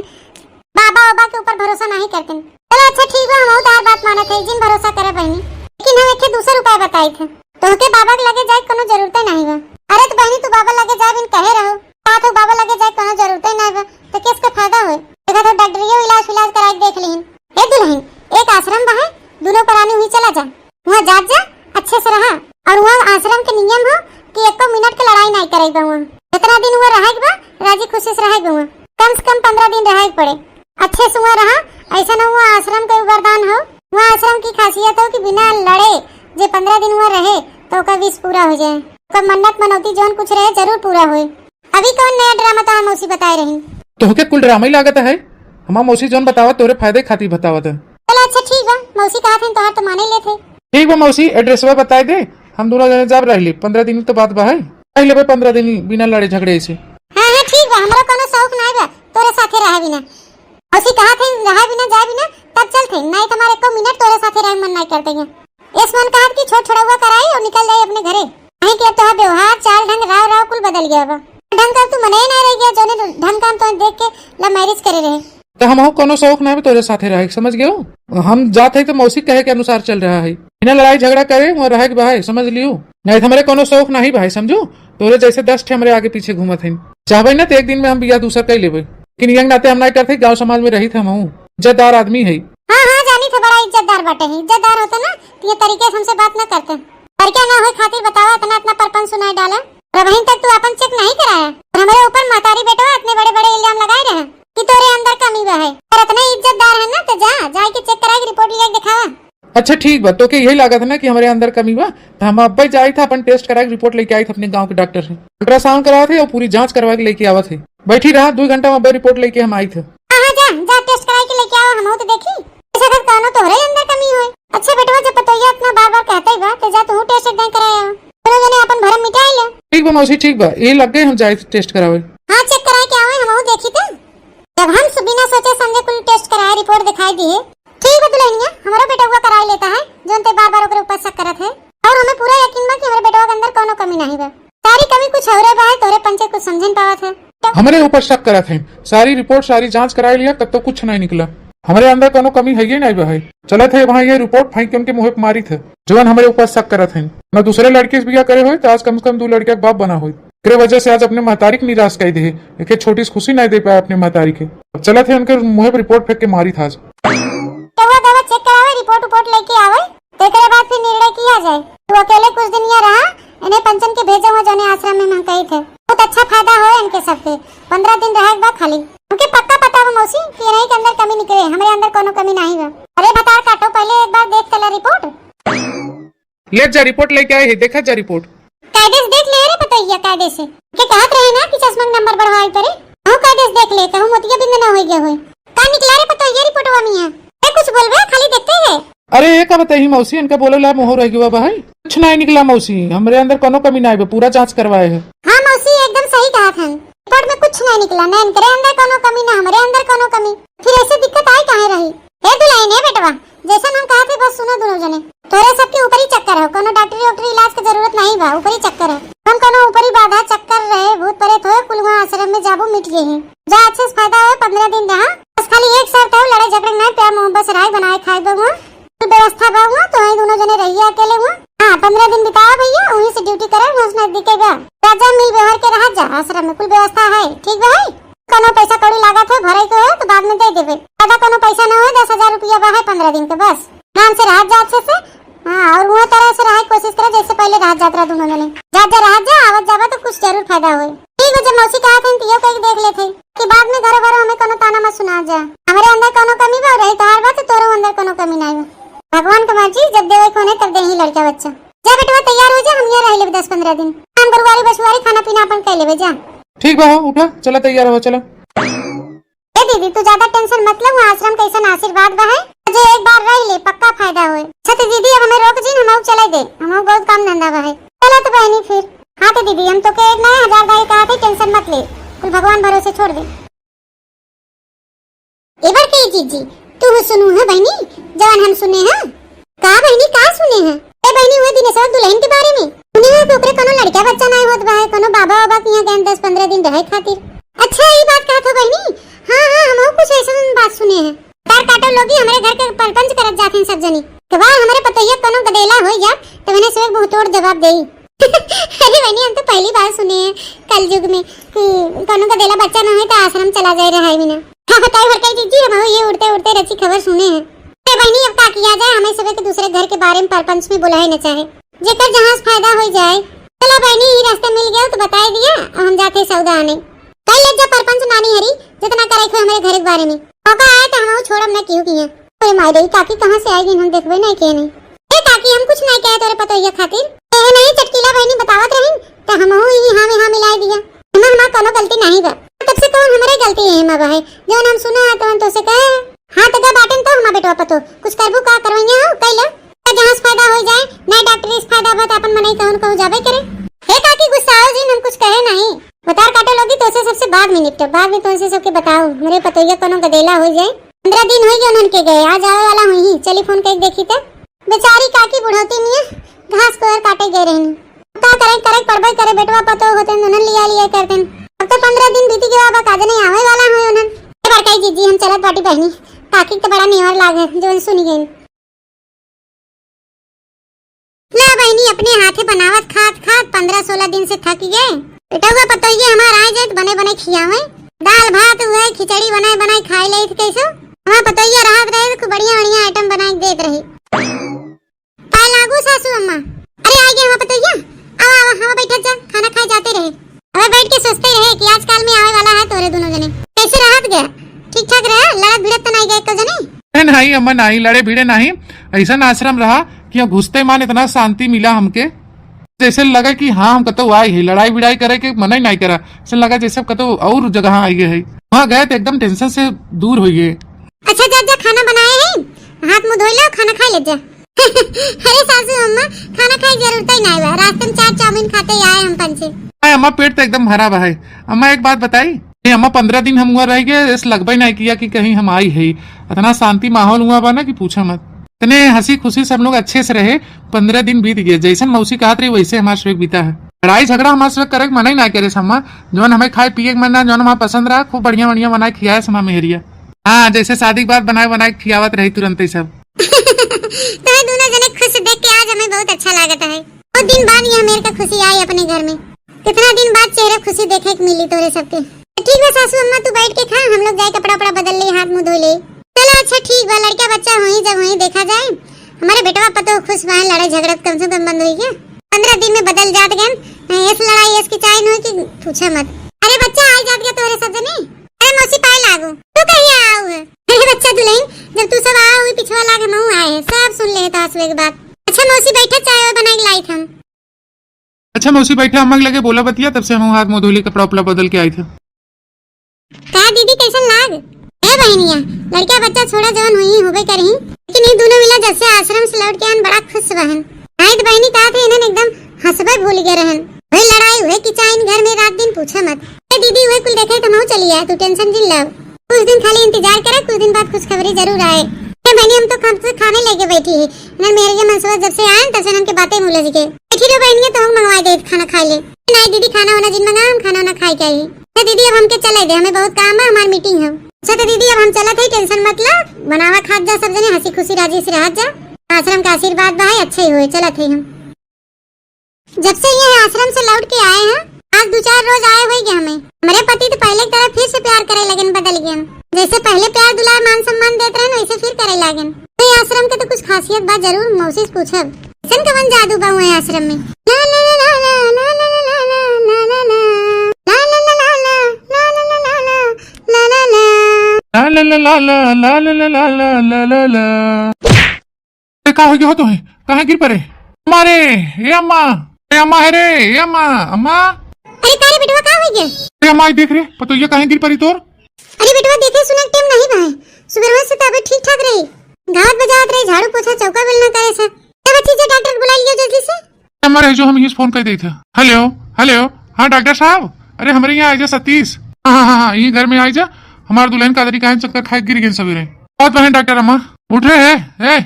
बाबा ओबा के ऊपर भरोसा नहीं करते। चलो अच्छा ठीक बा, हम तार बात मानत है, जिन भरोसा करे बहनी, लेकिन हम एक दूसर उपाय बताई थे। तोहके बाबा के लगे जाए कोनो जरूरत नहीं बा। अरे तो बहनी, तू बाबा लगे जाए बिन कहे रहो, का तो बाबा लगे जाए कोनो जरूरत नहीं बा, तो किसके फायदा होए? देखा तो डॉक्टरियो इलाज फिलाज करा के देख लीन। ए दुल्हन, एक आश्रम बा है, दोनों परानी हुई चला जा, वहाँ जात जा, अच्छे से रहा। और वहाँ आश्रम के नियम हो कि एको मिनट के लड़ाई नहीं करे बा वहाँ। जितना दिन वहाँ रहे के बा, राजी खुशी से रहे के बा वहाँ। कम से कम पन्द्रह दिन रहे के पड़े। अच्छे से वहाँ रहा, ऐसा न हुआ आश्रम के वरदान हो, हुआ आश्रम की खासियत हो कि बिना लड़े जे पन्द्रह दिन हुआ रहे तो ओकर wish पूरा हो जाए, ओकर मन्नत मनौती जौन कुछ रहे जरूर पूरा होए। अभी कौन नया ड्रामा तोहार मौसी बताए रही? तोहके कुल ड्रामा ही लागत है, हमार मौसी जौन बतावत तोहरे फायदे खातिर बतावत है। चलो अच्छा ठीक बा, मौसी कहत हन तोहार तो माने लेत है। ठीक बा मौसी, एड्रेसवा बताए दे, हम दोनों जने जाब रह ली, पन्द्रह दिन तो बात बा है, रह लेबे पन्द्रह दिन बिना लड़े झगड़े से। हाँ हाँ ठीक बा, हमरा कोनो शौक नाई बा तोरे साथे रहे बिना। मौसी कहत है रहे बिना जाए बिना तब चलते, नाई तो हमारे एको मिनट तोरे साथे रहे मन नाई करते हैं। यस मन कहत कि छोट छोड़ौआ कराई और निकल जाई अपने घरे। नहीं कि अब तोहार व्यवहार, चाल ढंग, राव राव कुल बदल गया बा। ढंग का तू मने ना रह गया, जौने ढंग का हम तोहे देख के love marriage करे रहे। तो हमहू कोनो शौक ना है तोरे साथे रहे, समझ गयो? हम जात है तो मौसी कहे के अनुसार चल रहा है, बिना लड़ाई झगड़ा करे वहाँ रहे के बा है, समझ लियो। नहीं तो हमारे कोनो शौक नहीं बा है, समझो? तोरे जैसे दस ठे हमरे आगे पीछे घूमत हैं। चाहबे ना तो एक दिन में हम बियाह दूसर कर लेबे, लेकिन यंग नाते हम नहीं करते, गाँव समाज में रही थे हमहू, इज्जतदार आदमी है। हाँ हाँ जानी थे, बड़ा इज्जतदार बाटे है, इज्जतदार होते ना तो ये तरीके से हमसे बात ना करते। और क्या ना होए खातिर बतावा, इतना इतना परपंच सुनाई डाला। और अबहिन तक तू आपन check नहीं कराया और हमरे ऊपर महतारी बेटवा इतने बड़े बड़े इल्जाम लगाए रहे कि तोरे अंदर कमी बा है। और इतना इज्जतदार है ना तो जा, जाए के check कराए के report लिया के दिखावा। अच्छा ठीक बा, तोके यही लागत है ना कि हमरे अंदर कमी बा, तो हम अब्बे जाई था अपन test कराए के report लेके आई था अपने गाँव के डॉक्टर से। Ultrasound करावत है और पूरी जाँच करवा के लेके आवत है। बैठी रहा, दो घंटा में अब्बे report लेके हम आई थे। हाँ हाँ जा, जा test कराए के लेके आओ, हम तो देखी। ऐसा अगर कानो तोहरे अंदर कमी होए। अच्छा बेटवा, जब पतोहिया इतना बार बार कहते ही बा तो जा तू test एक दिन कराए आओ। दोनों जने अपन भरम मिटाए लो। ठीक बा मौसी, ठीक बा, ये लग गए हम जाए test करावे। हाँ check कराए के आवे, हम देखी थे। जब हम सु-, बिना सोचे समझे कुल test कराए, report दिखाई दी है। ठीक बा दुल्हनिया, हमारो बेटवा कराए लेता है, जोन ते बार बार ओकरे ऊपर शक करत है। और हमें पूरा यकीन बा कि हमारे बेटवा के अंदर कोनो कमी नहीं बा। सारी कमी कुछ औरे बा है, तोरे पंचे कुछ समझन पावत है। तो हमरे ऊपर शक करत है, सारी report, सारी जाँच कराए लिया, तब तो कुछ नहीं निकला। हमरे अंदर कोनो कमी है ही नहीं बा है। चलत है वहाँ ये report फेंक के उनके मुँहे पे मारी थे, जवन हमरे ऊपर शक करत है। ना दूसरे लड़के से बियाह करे होए तो आज कम से कम दो लड़के के बाप बना होए। एकरे वजह से आज अपने महतारी के निराश कर दे, एक छोटी सी खुशी नहीं दे पाए अपने महतारी के। अब चलत है उनके मुँहे पे report फेंक के मारी था आज। तो वो दवा check करावे, report उपोर्ट लेके आवे, तेकरे बाद फिर निर्णय किया जाए। तू अकेले कुछ दिन यहाँ रहा, इन्हें पंचन के भेजा हुआ जौने आश्रम में महकई थे। बहुत अच्छा फायदा होए इनके सबके। पन्द्रह दिन रहे के बाद खाली। हमके पक्का पता बा मौसी कि इन्हीं के अंदर कमी निकले, हमरे अंदर कोनो कमी नहीं बा। अरे भतार काटो, पहले एक बार देख चला report। ले जा report लेके आए है, देखा जा report। कायदे से देख ले रे पतोहिया, कायदे से। के कहत रहे ना कि चश्मा के number बढ़वाई परे। कहूँ कायदे से देख ले, कहूँ मोतिया बिंद ना हो गया होए। का निकला रे पतोहिया रिपोर्टवा में है? ए, कुछ बोलबे, खाली देखते है। अरे, ये का बताई मौसी, इनका बोले ला मोह रह गया बा है। कुछ नहीं निकला मौसी, हमरे अंदर कोनो कमी नहीं बा, पूरा जांच करवाए है। हाँ मौसी, एकदम सही कहा था, रिपोर्ट में कुछ नहीं निकला, ना इनकरे अंदर कोनो कमी, ना हमरे अंदर कोनो कमी, फिर ऐसे दिक्कत आई काहे रही? ए दुल्हन, ए बेटवा, जैसन हम कहा थे बस सुनो दोनों जने, तोरे सबके ऊपरी चक्कर है, कोनो डॉक्टरी वॉक्टरी इलाज के जरूरत नहीं बा, ऊपरी चक्कर है। हम कोनो ऊपरी बाधा चक्कर रहे, भूत प्रेत होए, कुल वहाँ आश्रम में जाबू मिट गई है। जा अच्छे से फायदा होए, पन्द्रह दिन रहा। बस खाली एक शर्त है, लड़ाई झगड़ा ना, प्यार मोहब्बत से राय बनाए खाए बा हुआ। कुल व्यवस्था बा हुआ, तो वहीं दोनों जने रहिए अकेले हुआ। हाँ, पन्द्रह दिन बिताओ भैया, वहीं से ड्यूटी करे, वहाँ से नजदीक बा। राजा मिल व्यवहार के रहा जा, आश्रम में कुल व्यवस्था है, ठीक बा है? कोनो पैसा कौड़ी लागत है, भरे के हो तो बाद में दे देबे। ज्यादा कोनो पैसा ना हो, दस हजार रुपया बा है पन्द्रह दिन के बस। आराम से रहा जा अच्छे से। हाँ, और वो तरह से रहे कोशिश करे जैसे पहले रहा जात रहा दोनों जने। जा जा रहा जा, आवत जाबा तो कुछ जरूर फायदा होए। ठीक है, जब मौसी कहा थे तो यो कह के देख लेते कि बाद में घरों घरों हमें कोनो ताना मत सुना जा। हमारे अंदर कोनो कमी बा रही तोहार बा तो तोरो अंदर कोनो कमी नहीं बा। भगवान के मर्जी, जब देवे के होने तब दे ही लड़का बच्चा। जा बेटवा तैयार हो जा, हम यहाँ रह लेबे दस पन्द्रह दिन। काम गुरुवारी बसुवारी खाना पीना अपन कर लेबे जा। ठीक बा हो, उठा, चला तैयार हो, चला। ए दीदी, तू ज्यादा टेंशन मत ले, वहाँ आश्रम कैसन आशीर्वाद बा है, जो एक बार रह ले, पक्का फायदा होए। अच्छा तो दीदी, अब हमें रोक जिन, हम चले दे, हम बहुत काम धंधा बा है। चला तो बहनी फिर। हाँ तो दीदी, हम तो के एक नया हजार दाई कहा थे, टेंशन मत ले, कुल भगवान भरोसे छोड़ दे। ए बड़की जीजी, तू सुनू है बहनी, जवन हम सुने हैं। का बहनी, का सुने हैं? ए बहनी, वो दिनेशवा दुल्हन के बारे में सुने हैं कि ओकरे कोनो लड़का बच्चा नाय होत बा है, कोनो बाबा बाबा के यहाँ गए दस पन्द्रह दिन रहे खातिर। अच्छा, ई बात कहत हो बहनी? हाँ, हाँ, हमहू कुछ ऐसन बात सुने हैं। तार काटो लोगी, हमरे घर के परपंच करत जात हैं सब जनी। के बार हमरे पतोहिया कोनो गदेला होई जात, तो मैंने से मुंह तोड़ जवाब देई। अरे बहनी, हम तो पहली बार सुने हैं कलयुग में कि कोनो गदेला बच्चा ना होए तो आश्रम चला जाए रहाए बिना। का बताई बड़की जीजी, हम ये उड़ते उड़ते रची खबर सुने हैं। अरे बहनी, अब का किया जाए, हमें सबे के दूसरे घर के बारे में परपंच में बोला ही न चाहे, जेकर जहाँ से फायदा हो जाए। चला बहनी, ये रास्ता मिल गया तो बताई दिया, अब हम जाते सौदा आने। कल ले जा परपंच नानी हरी, जितना करे थे हमारे घर के बारे में। मौका आए तो हम छोड़ब ना क्यों किए। अरे माई रे, काकी कहाँ से आएगी, हम देखबे नहीं किए नहीं। ए काकी, हम कुछ नहीं कहे तोरे पतोहिया खातिर। ए नहीं चटकीला बहनी बतावत रही तो हम ही हाँ में हाँ मिलाई दिया। हम हमार कोनो गलती नहीं बा। तब से कौन हमरे गलती है, माँ बहन? जौन हम सुना है तौन तो से कहे। हाँ तो का बाटन तो हमार बेटवा पतो कुछ करबू का करवैया हो कैला। जहाँ से फायदा हो जाए, नहीं डॉक्टरी से फायदा बा तो अपन मनई कहूँ कहूँ जाबे करे। हे काकी गुस्साओ जिन, हम कुछ कहे नहीं। बतार काटो लोगी तो से सबसे बाद में निपटो, बाद में तो से सबके बताओ। हमरे पतोहिया कोनो गदेला हो जाए। पन्द्रह दिन हो गए उन्हन के गए, आज आवे वाला हुई ही। चली फोन करके देखी तो। बेचारी काकी बुढ़ौती निया घास कोयर काटे गए रहनी। का करे, करे पड़बे करे, बेटवा पतो होते उन्हन लिया लिया करते। अब तो पन्द्रह दिन बीती गए, अब काजे नहीं आवे वाला हुए उन्हन। ए बड़काई जीजी, हम चलत बाटी बहनी, काकी के बड़ा नेवर लागे जो सुनी गई। ला बहिनी, अपने हाथे बनावत खात खात पन्द्रह सोलह दिन से थक गए। बेटउआ पतोहिए हमार आ जाए तो बने बने खियावे। दाल भात हुए, खिचड़ी बनाए बनाए खाए लेत कैसो। हमार पतोहिया रहत रहे तो खूब बढ़िया बढ़िया आइटम बनाए के देत रहे। पाए लागू सासू अम्मा। अरे आ गए हमार पतोहिया। आवा आवा, हम बैठत जा, खाना खाए जाते रहे। अबे बैठ के सोचते रहे कि आजकल में आवे वाला है तोरे दोनों जने। कैसे रहत गया? ठीक ठाक रहे? लड़त भिड़त तो नहीं गए एको जने? ए, नहीं अम्मा, नहीं लड़े भिड़े नहीं। ऐसा आश्रम रहा कि यहाँ घुसते मान इतना शांति मिला हमके, जैसे लगा कि हाँ, हम कतौ आए ही, लड़ाई विड़ाई करे के मन ही नहीं करा। ऐसे लगा जैसे कतौ और जगह आए है। वहाँ गए तो एकदम टेंशन से दूर हो गए। अच्छा जा, जा खाना बनाए है, हाथ मुंह धोई लो, खाना खा ले जा। अरे सासू अम्मा, खाना खाए जरूरत ही नहीं बा, रास्ते में चाट चाउमीन खाते ही आए हम पंचे। आए अम्मा, पेट तो एकदम भरा बा है। अम्मा एक बात बताई, ये अम्मा पन्द्रह दिन हम हुआ रह गए, इस लगबे नहीं किया कि कहीं हम आई है। इतना शांति माहौल हुआ बा ना कि पूछा मत। इतने हंसी खुशी से हम लोग अच्छे से रहे, पन्द्रह दिन बीत गए। जैसन मौसी कहत रही वैसे हमार सुबह बीता है। लड़ाई झगड़ा हमार सुबह करे के मन ही ना करे अम्मा, जौन हमें खाए पिए के मन ना, जौन हमार पसंद रहा, खूब बढ़िया बढ़िया बनाए खियाए हमार मेहरिया। हाँ, जैसे शादी के बाद बनाए बनाए खियावत रही तुरंत ही सब। तुम्हें दोनों जने खुश देख के आज हमें बहुत अच्छा लागत है। बहुत दिन बाद यहाँ मेर का खुशी आई अपने घर में। कितना दिन बाद चेहरा खुशी देखे के मिली तोरे सबके। ठीक बा सासू अम्मा, तू बैठ के खा, हम लोग जाए कपड़ा उपड़ा बदल ले, हाथ मुंह धो ले। चलो अच्छा ठीक बा, लड़का बच्चा होई जब होई देखा जाए। हमारे बेटवा पतो खुश बा, लड़ाई झगड़ा कम से कम बंद होई गया। पन्द्रह दिन में बदल जात गन, ऐस लड़ाई ऐस की चाय न होई कि पूछे मत। अरे बच्चा आई जात गया तोरे सब जने। अरे मौसी पाए लागू, तू कहिया आओ है? अरे बच्चा दुल्हन, जब तू सब आओ हुई पिछवा लाग हम आए हैं, सब सुन ले तो हंसुए के बात। अच्छा मौसी बैठा, चाय वाय बना के लाई हम। अच्छा मौसी बैठा, अम्मा के लगे बोला बतिया, तब से हम हाथ मुंह धो ले कपड़ा उपड़ा बदल के आई थे। का दीदी कैसन लाग? ए बहनिया, लड़का बच्चा छोड़ा जवन हुई होबे करही, लेकिन ये दोनों मिला जब से आश्रम से लौट के आन बड़ा खुश बहन। नाइट बहनी कहा थे इन्हन एकदम हंसबे भूल गए रहन। वही लड़ाई हुए कि चाइन घर में रात दिन पूछे मत। ए दीदी वही कुल देखे तो मऊ चली आए, तू टेंशन जिन लाओ। कुछ दिन खाली इंतजार करे, कुछ दिन बाद खुशखबरी जरूर आए। ए बहनी हम तो कब से खाने लेके बैठी है। इन्हन मेहर के मनसुबा जब से आए तब से इन्हन के बातें में उलझ गए। बैठी रहो बहनिया, तो हम मंगवा दे खाना खा ले। नहीं दीदी, खाना वाना जिन मंगा, हम खाना वाना खाए के आई। तो दीदी अब हमके चले दे, हमें बहुत काम है, हमार मीटिंग है। अच्छा तो दीदी अब हम चलत है, टेंशन मत ला, बनावा खात जा सब जने, हंसी खुशी राजी से रहत जा। आश्रम का आशीर्वाद बा है, अच्छा ही होए, चलत है हम। जब से ये आश्रम से लौट के आए हैं, आज दो चार रोज आए होई गए हमें। हमारे पति तो पहले की तरह फिर से प्यार करे लगन, बदल गए हम। जैसे पहले प्यार दुलार मान सम्मान देत रहन, वैसे फिर करे लागन। तो ये आश्रम के तो कुछ खासियत बा जरूर, मौसी से पूछब। ऐसन कवन जादू बा हुए आश्रम में? ला ला ला ला ला। ला ला ला ला ला। ला ला ला ला ला। ला ला ला ला ला ला ला। ए, का हो गया हो तुम्हें? कहाँ गिर पड़े? अम्मा रे, ए अम्मा, ए अम्मा है रे, ए अम्मा, अम्मा। अरे का रे बेटवा, का हो गया? ए अम्मा, देख रे, पतोहिया कहाँ गिर पड़ी तोर? अरे बेटवा, देखे सुने के टेम नहीं बा। सुबह से तो अबे ठीक ठाक रही, गावत बजावत रही, झाड़ू पोछा चौका बेलना करे से। तब अच्छी से डॉक्टर बुला लियो जल्दी से। नंबर है जो हम यहीं फोन कर देते हैं। हेलो, हेलो, हाँ डॉक्टर साहब, अरे हमारे यहाँ आइजा सतीश। हाँ हाँ हाँ हाँ, यही घर में आइजा। हमार दुल्हन का तरीका है, चक्कर खाए गिर गई सवेरे। बहुत बहन डॉक्टर अम्मा, उठ रहे हैं। ए,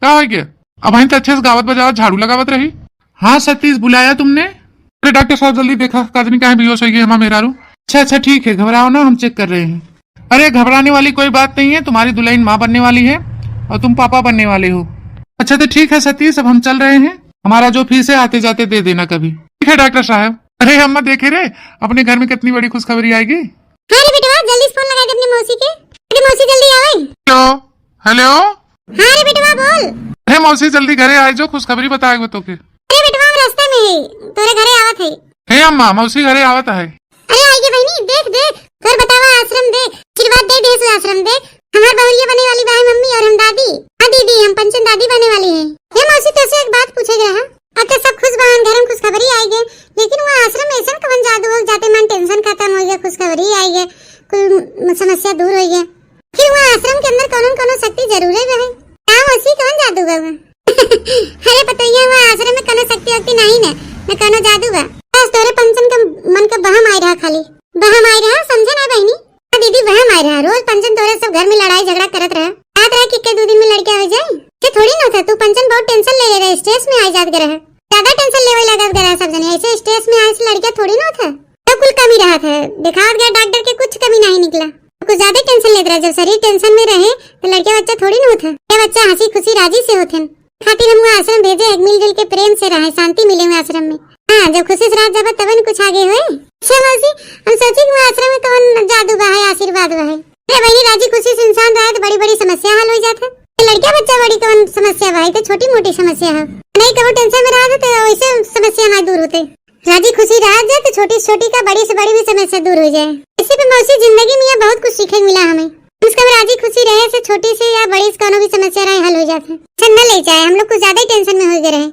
का हो गया? अब हम तो अच्छे से गावत बजावत झाड़ू लगावत रही। हाँ सतीश, बुलाया तुमने? अरे डॉक्टर साहब जल्दी देखा, काजनी काहे बेहोश हो गई हमार मेहरारू। अच्छा अच्छा ठीक है, घबराओ ना, हम चेक कर रहे हैं। अरे घबराने वाली कोई बात नहीं है, तुम्हारी दुल्हन माँ बनने वाली है और तुम पापा बनने वाले हो। अच्छा तो ठीक है सतीश, अब हम चल रहे हैं, हमारा जो फीस है आते जाते दे देना कभी। ठीक है डॉक्टर साहब। अरे अम्मा देखे रे, अपने घर में कितनी बड़ी खुशखबरी आएगी। हाँ रे बेटवा, जल्दी से फोन लगा दे अपनी मौसी के। अरे मौसी जल्दी आवे। हेलो, हेलो। हाँ रे बेटवा बोल। अरे मौसी जल्दी घरे आए जो, खुशखबरी बताए तो के। अरे बेटवा हम रास्ते में है, तोरे घरे आवत है। हे अम्मा, मौसी घरे आवत है। अरे आई गे बहनी, देख देख, तोर बतावा आश्रम देख, आशीर्वाद दे दे आश्रम देख, हमार बहुरिया बने वाली बा है मम्मी और हम दादी। हाँ दीदी, हम पंचन दादी बने वाली है। हे मौसी, तोसे एक बात पूछे के रहा। अब तो सब खुश बहन, घर में खुशखबरी आई गए, लेकिन वो आश्रम में ऐसा कवन जादू हो जाते मन टेंशन खत्म हो गया, खुशखबरी आई गए, कुल समस्या दूर हो गए। फिर वो आश्रम के अंदर कौन कौन शक्ति जरूरे रहे? का मौसी, कौन जादू बा? अरे पतोहिया, वो आश्रम में कौनो शक्ति वक्ति नहीं ने, न कौनो जादू बा। बस तोरे पंचन के मन के बहम आई रहा खाली। बहम आई रहा, समझे ना बहनी? हाँ दीदी, बहम आई रहा। रोज पंचन तोरे सब घर में लड़ाई झगड़ा करत रहा। रात रहा कि के दो दिन में लड़का हो जाए। ये थोड़ी ना था, तू पंचन बहुत टेंशन ले ले रहे, स्ट्रेस में आ जात रहा। ज्यादा टेंशन लेवे लागत रहा सब जने। ऐसे स्ट्रेस में आए से लड़का थोड़ी ना था। तो कुल कमी रहा था, दिखावत गया डॉक्टर के, कुछ कमी नहीं निकला। कुछ ज्यादा टेंशन लेत रहा। जब शरीर टेंशन में रहे तो लड़का बच्चा थोड़ी ना होता। ये बच्चा हंसी खुशी राजी से होते हैं। खातिर हम वो आश्रम भेजे हैं, मिलजुल के प्रेम से रहे, शांति मिले हुए आश्रम में। हाँ, जब खुशी से रात जाबा तबे न कुछ आगे होए। अच्छा मौसी, हम सोची कि वो आश्रम में कौन जादू बा है, आशीर्वाद बा है। अरे बहनी, राजी खुशी से इंसान रहे तो बड़ी बड़ी समस्या हल हो जात है। तो लड़का बच्चा बड़ी कौन समस्या बा, ये तो छोटी मोटी समस्या है। नहीं कबो टेंशन में रहा तो वैसे समस्या ना दूर होते। राजी खुशी रहा जाए तो छोटी से छोटी का, बड़ी से बड़ी भी समस्या दूर हो जाए। इसी पे मौसी, जिंदगी में ये बहुत कुछ सीखे मिला हमें। कम से कम राजी खुशी रहे से छोटी से या बड़ी से कौनो भी समस्या रहे हल हो जात है। टेंशन न ले जाए, हम लोग कुछ ज्यादा ही टेंशन में हो गए रहे।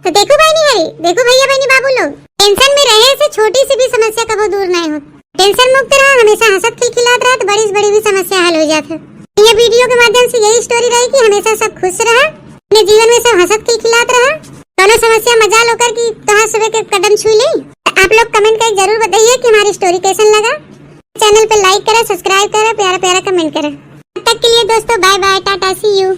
तो देखो बहनी हरी, देखो भैया बहनी बाबू लोग, टेंशन में रहे से छोटी से भी समस्या कबो दूर नहीं हो। टेंशन मुक्त रहा, हमेशा हंसत खिलखिलात रहा तो बड़ी से बड़ी भी समस्या हल हो जात है। ये वीडियो के माध्यम से यही स्टोरी रही कि हमेशा सब खुश रहा, अपने जीवन में सब हंसत खिलखिलात रहा, कौनो समस्या मजाल होकर कि कहाँ सुबह के कदम छू ले। तो आप लोग कमेंट करके जरूर बताइए कि हमारी स्टोरी कैसन लगा। चैनल पे लाइक करें, सब्सक्राइब करें, प्यारा प्यारा कमेंट करें। तब तक के लिए दोस्तों, बाय बाय, टाटा, सी यू।